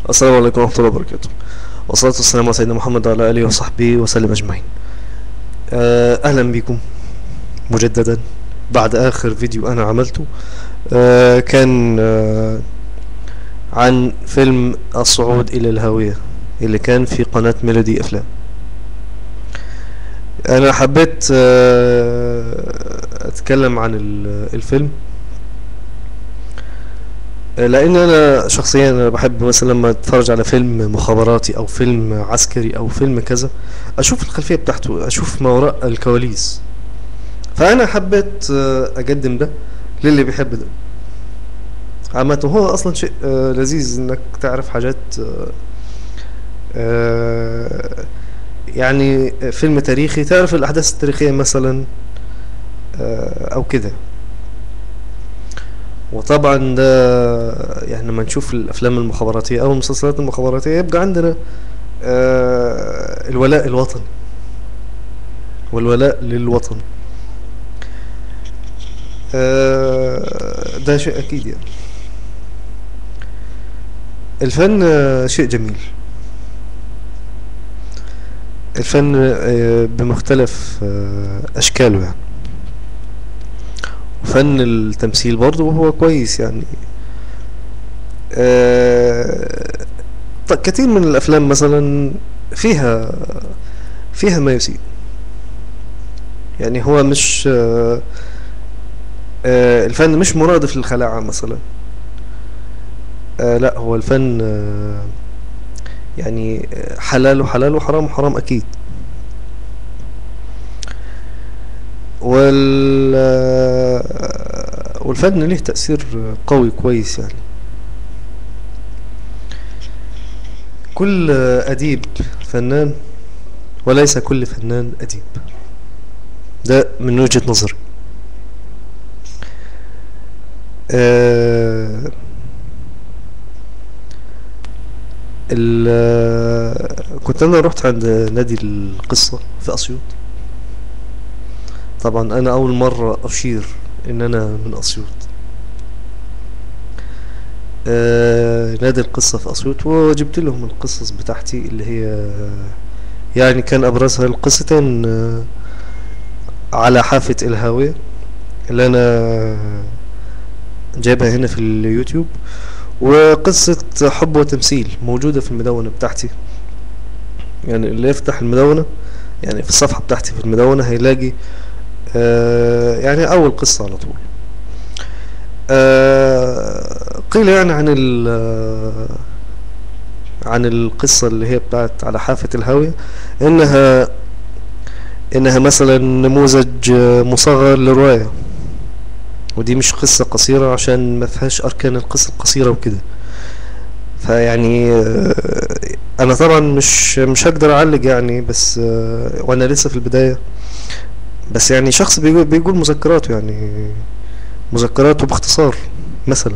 السلام عليكم ورحمة الله وبركاته، والصلاة والسلام على سيدنا محمد وعلى آله وصحبه وسلم أجمعين. أهلا بكم مجددا بعد آخر فيديو أنا عملته، كان عن فيلم الصعود إلى الهاوية اللي كان في قناة ميلودي أفلام. أنا حبيت أتكلم عن الفيلم لان انا شخصيا انا بحب مثلا لما اتفرج على فيلم مخابراتي او فيلم عسكري او فيلم كذا اشوف الخلفية بتاعته، اشوف ما وراء الكواليس. فانا حبيت اقدم ده للي بيحب ده. عامة هو اصلا شيء لذيذ انك تعرف حاجات، يعني فيلم تاريخي تعرف الاحداث التاريخية مثلا او كده. وطبعا ده يعني لما نشوف الافلام المخابراتيه او المسلسلات المخابراتيه يبقى عندنا الولاء الوطني والولاء للوطن، ده شيء اكيد. يعني الفن شيء جميل، الفن بمختلف اشكاله يعني، فن التمثيل برضه هو كويس يعني. كثير من الافلام مثلا فيها ما يسيء، يعني هو مش الفن مش مرادف للخلاعة مثلا، لا هو الفن يعني حلال وحلال وحرام وحرام اكيد. والفن ليه تأثير قوي كويس يعني. كل أديب فنان وليس كل فنان أديب، ده من وجهة نظري. كنت أنا رحت عند نادي القصة في أسيوط. طبعا انا اول مرة اشير ان انا من اسيوط. نادي القصة في اسيوط، وجبت لهم القصص بتاعتي اللي هي يعني كان ابرزها القصتين على حافة الهاوية اللي انا جايبها هنا في اليوتيوب، وقصة حب وتمثيل موجودة في المدونة بتاعتي. يعني اللي يفتح المدونة يعني في الصفحة بتاعتي في المدونة هيلاقي يعني أول قصة على طول. قيل يعني عن القصة اللي هي بتاعت على حافة الهاوية إنها مثلا نموذج مصغر للرواية، ودي مش قصة قصيرة عشان ما فيهاش أركان القصة القصيرة وكده. فيعني أنا طبعا مش هقدر أعلق يعني، بس وأنا لسه في البداية، بس يعني شخص بيقول مذكراته، يعني مذكراته باختصار مثلا.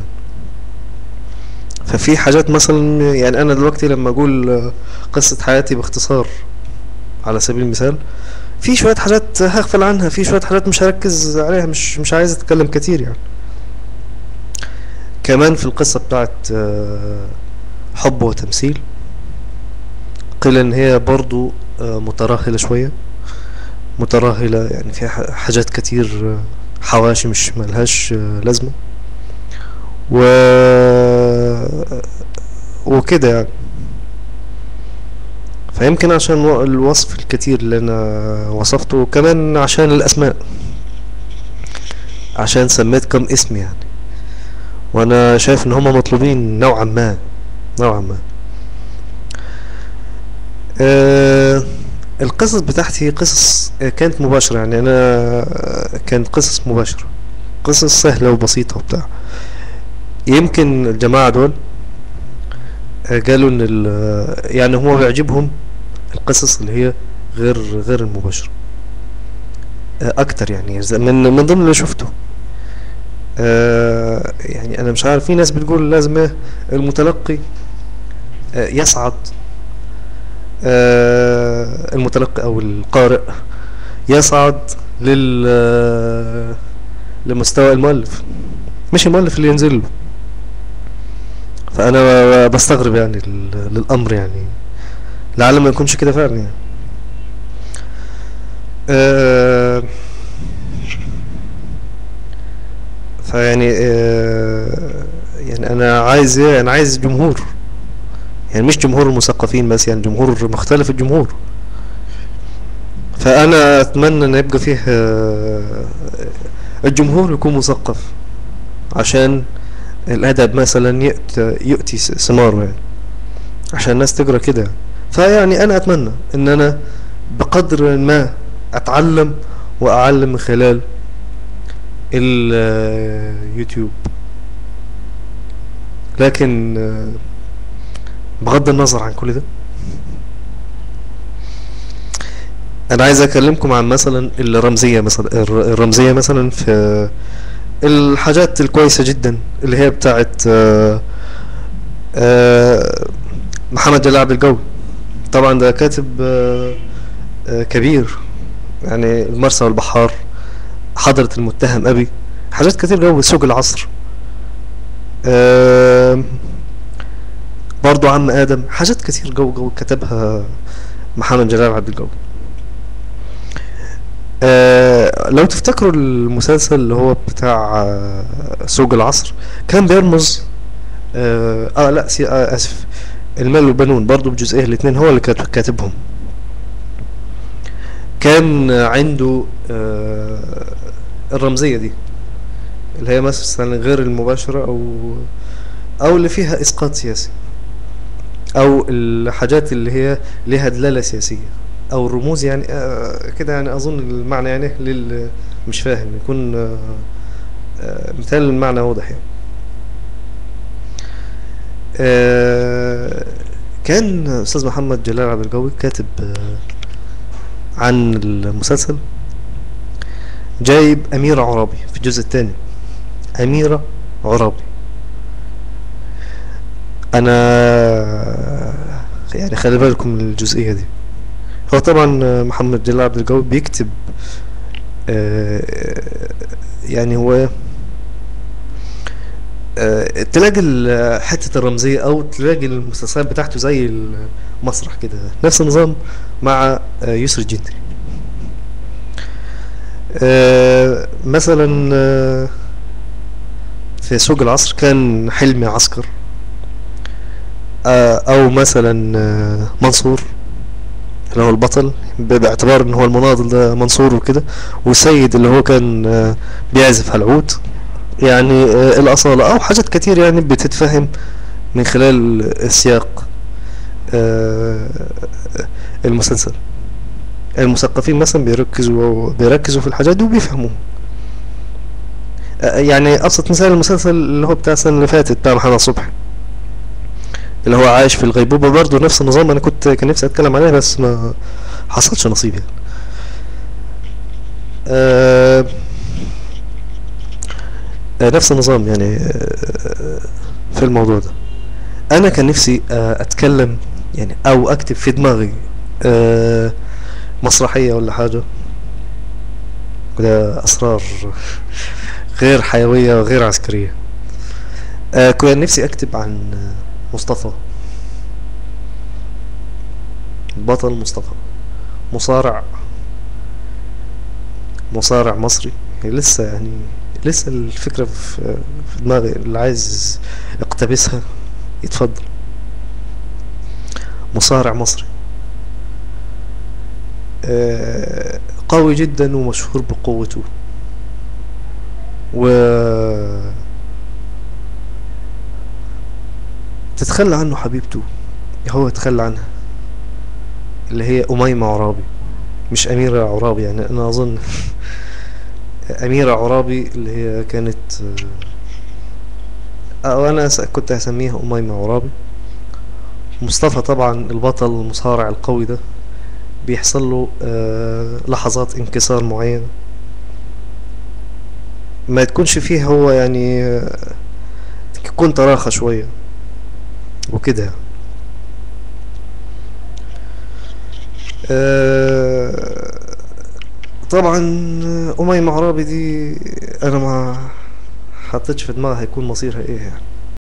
ففي حاجات مثلا يعني انا دلوقتي لما اقول قصة حياتي باختصار على سبيل المثال، في شوية حاجات هغفل عنها، في شوية حاجات مش هركز عليها، مش عايز اتكلم كتير يعني. كمان في القصة بتاعت حب وتمثيل قيل ان هي برضو مترهلة شوية، مترهلة يعني فيها حاجات كتير، حواشي مش ملهاش لازمة وكده يعني. فيمكن عشان الوصف الكتير اللي انا وصفته، وكمان عشان الاسماء، عشان سميت كم اسم يعني، وانا شايف ان هما مطلوبين نوعا ما، نوعا ما. القصص بتاعتي قصص كانت مباشرة، يعني انا كانت قصص مباشرة، قصص سهلة وبسيطة وبتاع. يمكن الجماعة دول قالوا ان يعني هو بيعجبهم القصص اللي هي غير المباشرة اكتر، يعني من ضمن اللي شفته. يعني انا مش عارف، في ناس بتقول لازم المتلقي يصعد، المتلقي او القارئ يصعد لمستوى المؤلف، مش المؤلف اللي ينزل له. فانا بستغرب يعني للامر، يعني لعل ما يكونش كده فعلا يعني. فيعني يعني انا عايز ايه؟ انا عايز جمهور، يعني مش جمهور المثقفين بس، يعني جمهور مختلف الجمهور. فانا اتمنى ان يبقى فيه الجمهور يكون مثقف عشان الادب مثلا يؤتي ثماره، يعني عشان الناس تقرا كده. فيعني انا اتمنى ان انا بقدر ما اتعلم واعلم من خلال اليوتيوب، لكن بغض النظر عن كل ده انا عايز اكلمكم عن مثلا الرمزية، مثلا الرمزية مثلا في الحاجات الكويسة جدا اللي هي بتاعت محمد جلال عبد القوي. طبعا ده كاتب كبير، يعني المرسى والبحار، حضرة المتهم أبي، حاجات كتير جوي، سوق العصر، برضو عم آدم، حاجات كتير جو كتبها محمد جلال عبد القوي. لو تفتكروا المسلسل اللي هو بتاع سوق العصر كان بيرمز لا اسف، المال والبنون برضو بجزئيه الاثنين هو اللي كاتبهم. كان عنده الرمزية دي اللي هي مثلا غير المباشرة او اللي فيها اسقاط سياسي، او الحاجات اللي هي لها دلالة سياسية او الرموز، يعني كده، يعني اظن المعنى يعني للي مش فاهم يكون مثال المعنى واضح يعني. كان استاذ محمد جلال عبد القوي كاتب عن المسلسل، جايب أميرة عرابي في الجزء الثاني. أميرة عرابي، أنا يعني خلي بالكم من الجزئية دي. هو طبعا محمد جلال عبد القوي بيكتب يعني هو تلاقي حتة الرمزية أو تلاقي المسلسلات بتاعته زي المسرح كده، نفس النظام مع يسري الجندري. مثلا في سوق العصر كان حلمي عسكر، او مثلا منصور اللي هو البطل باعتبار ان هو المناضل ده منصور وكده، والسيد اللي هو كان بيعزف على العود، يعني الأصالة او حاجات كتير يعني بتتفهم من خلال السياق المسلسل. المثقفين مثلا بيركزوا في الحاجات دي وبيفهموها. يعني ابسط مثال المسلسل اللي هو بتاع السنه اللي فاتت بتاع محمد صبحي اللي هو عايش في الغيبوبه، برضه نفس النظام. انا كان نفسي اتكلم عليه بس ما حصلش نصيب يعني. نفس النظام يعني في الموضوع ده. انا كان نفسي اتكلم يعني او اكتب في دماغي مسرحية ولا حاجة، وده أسرار غير حيوية وغير عسكرية. كان نفسي أكتب عن مصطفى، بطل مصطفى، مصارع مصري. لسه يعني لسه الفكرة في دماغي، اللي عايز يقتبسها يتفضل. مصارع مصري قوي جدا ومشهور بقوته، و تتخلى عنه حبيبته، هو تخلى عنها اللي هي أميمة عرابي، مش أميرة عرابي يعني، أنا أظن أميرة عرابي اللي هي كانت، أو أنا كنت هسميها أميمة عرابي. مصطفى طبعا البطل المصارع القوي ده بيحصل له لحظات انكسار معينة ما تكونش فيه هو يعني يكون تراخى شوية وكده. طبعا أميمة عرابي دي أنا ما حطيتش في دماغها هيكون مصيرها إيه يعني.